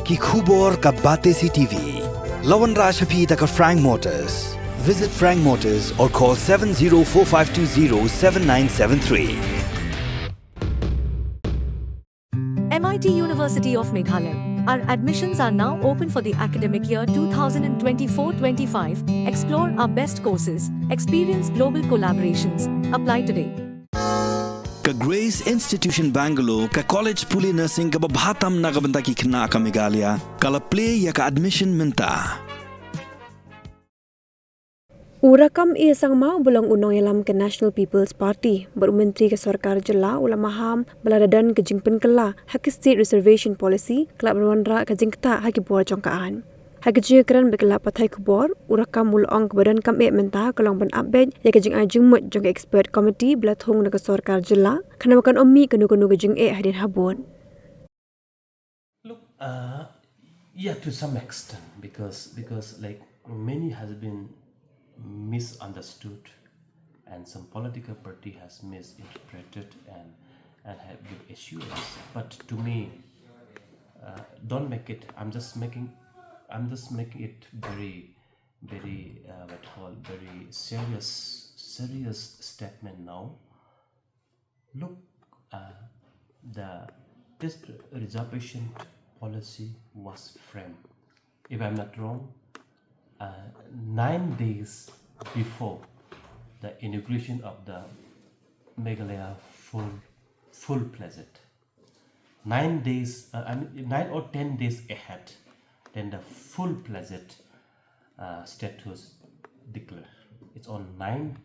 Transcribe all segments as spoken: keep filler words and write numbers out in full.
Ki khubor ka Batesi T V. La wanrah sha phi da ka Frank Motors. Visit Frank Motors or call seven zero four five two zero seven nine seven three. M I T University of Meghalaya. Our admissions are now open for the academic year two thousand twenty-four twenty-five. Explore our best courses, experience global collaborations. Apply today. Ka Grace Institution Bangalore, ka college pule nursing kaba bha tam na ka bynta ki khynnah ka Meghalaya, ka la plie ïa ka admission mynta. U Rakkam A Sangma uba long u nongïalam ka National People's Party bad u Myntri ka Sorkar Jylla u la maham ba lada don ka jingpynkylla ha ka State Reservation Policy, ka lah ban wanrah ka jingktah ha ki bor jong ka aiñ. Ha ka jingïakren bad ki lad pathai khubor, u Rakkam u la ong kaba donkam eh mynta ka long ban ap beit ïa ka jingai jingmut jong ka Expert Committee ba la thung na ka Sorkar Jylla, khnang ba kan ym mih kano kano ka jingeh hadien habud. Look, uh, yeah, to some extent, because, because, like, many has been misunderstood, and some political party has misinterpreted and, and have give assurance. But to me, uh, don't make it. I'm just making, I'm just making it very, very, uh, what call, very serious, serious statement now. Look, uh, the, this reservation policy was framed, if I'm not wrong, uh, nine days before the inauguration of the Meghalaya full, full-fledged. Nine days, uh, I mean, nine or ten days ahead, then the full-fledged, uh, status declared. It's on nine,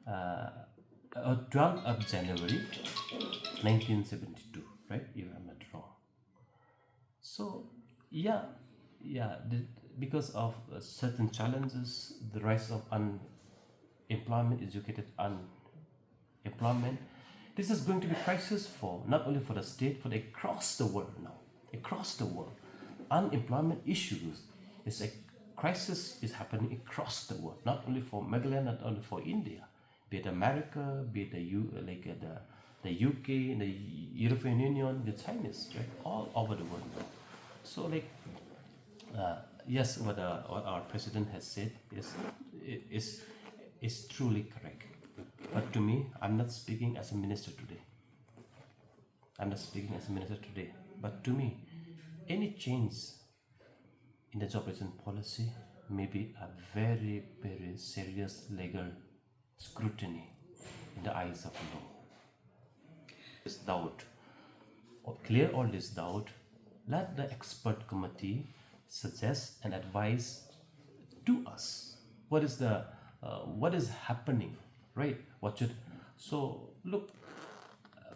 uh, uh, twelfth of January nineteen seventy-two, right? If I'm not wrong. So, yeah, yeah, the, because of, uh, certain challenges, the rise of unemployment, educated unemployment, this is going to be crisis for, not only for the state, but across the world now. Across the world, unemployment issues is a crisis is happening across the world, not only for Meghalaya, not only for India, be it America, be it the U, like, uh, the, the U K, the European Union, the Chinese, right? All over the world now. So, like, uh, yes, what, uh, what our president has said is, is, is truly correct. But to me, I'm not speaking as a minister today. I'm not speaking as a minister today. But to me, any change in the job reservation policy may be a very, very serious legal scrutiny in the eyes of law. This doubt, or clear all this doubt, let the expert committee suggest and advise to us what is the, uh, what is happening, right? What should, so look, uh,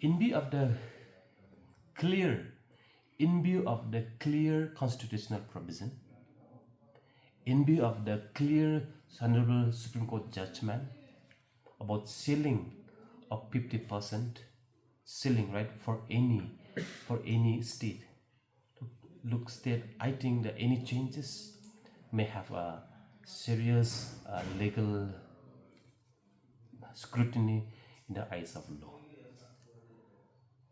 in view of the clear, in view of the clear constitutional provision, in view of the clear Honorable Supreme Court judgment about ceiling of fifty percent ceiling, right, for any, for any state. Look, state, I think that any changes may have a serious, uh, legal scrutiny in the eyes of law.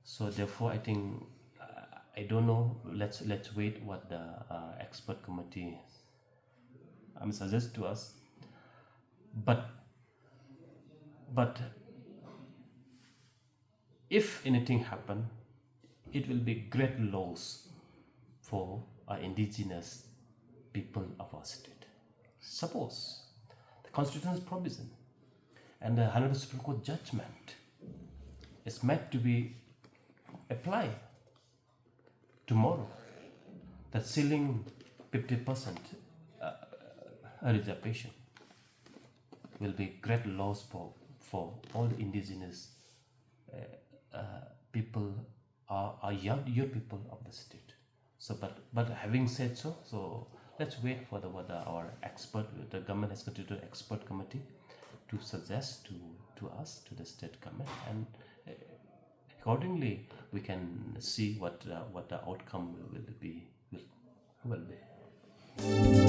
So therefore, I think, uh, I don't know. Let's, let's wait what the, uh, expert committee, um, suggests to us. But, but if anything happen, it will be great loss for our indigenous people of our state. Suppose the constitution's provision and the Honorable Supreme Court judgment is meant to be applied tomorrow, that ceiling fifty percent, uh, reservation will be great loss for, for all the indigenous, uh, uh, people, uh, our young, young people of the state. So, but, but having said so, so let's wait for the, what the, our expert, the government has constituted expert committee to suggest to, to us, to the state government, and, uh, accordingly, we can see what, uh, what the outcome will be, will, will be.